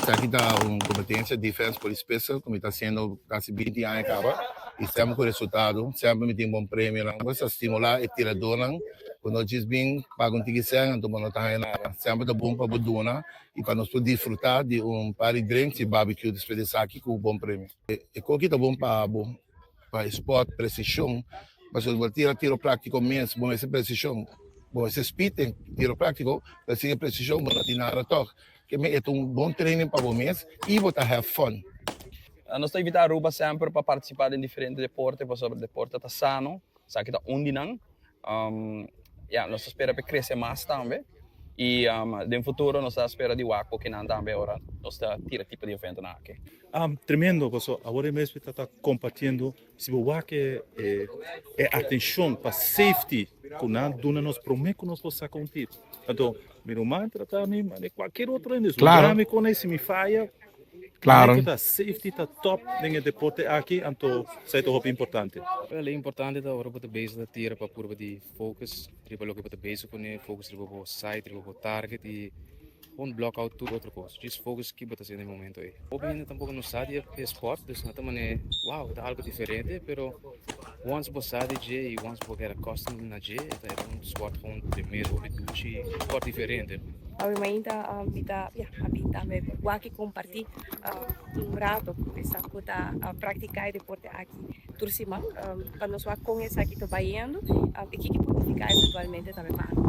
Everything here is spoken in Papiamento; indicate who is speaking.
Speaker 1: Esaki ta un kompetensia Defense Police Pistol ku mi ta hasiendo kasi 20 aña kaba i semper ku resultado, semper mi tin bon premionan. Nos ta stimulá e tiradónan ku no djis bin paga un tiki sèn anto bo no ta haña nada. Semper ta bon pa bo duna i pa nos por disfrutá di un par di drinks i barbecue despues di esaki ku bon premio. E koki ta bon pa bo pa e sport presishon, pasobra bo ta tira tiro práktiko mes, bo mester presishon, bo mester speed den tiro práktiko, pero sin e presishon bo no tin nada tòg. Ke men e ta un bon training pa bo mes i bo ta have fun.
Speaker 2: Nos ta invita Aruba semper pa participa den diferente deporte pasobra deporte ta sano, esaki ta un di nan. Ya, nos ta spera pa e crece mas tambe y den futuro nos ta spera di wak pokinan tambe ora nos ta tira tipo di eventonan aki.
Speaker 3: Tremendo pasobra awor e mes mi ta ta compartiendo si bo wak e e atencion pa safety cu nan duna nos prome cu nos por saca un tiro. Anto mi ruman trata mi mane cualkier otro hende
Speaker 1: Claro.
Speaker 3: Mi con si mi faya.
Speaker 1: Claro.
Speaker 3: Ta safety ta top den e deporte aki, anto esey ta hopi importante.
Speaker 4: Wel, e importante ta ora bo ta bezig ta tira pa purba di focus riba loke bo ta bezig kuné, focus riba bo sight, riba bo target i gewoon block out tur otro kos. Just focus ki bo ta hasiendo den e momento ei. Hopi hende tampoco no sa di e sport, dus nan ta manera wow, ta algo diferente, pero once bo sa di dje i once bo keda accustomed na dje, e ta un sport gewoon tremendo, hopi dushi, un sport diferente.
Speaker 5: Awe mainta mi ta ya a bin tambe wak i kompartí un rato ku esnan ku ta praktiká e deporte aki tur siman pa nos wak kon esaki ta bayendo i kiko por nifiká eventualmente tambe pa ami.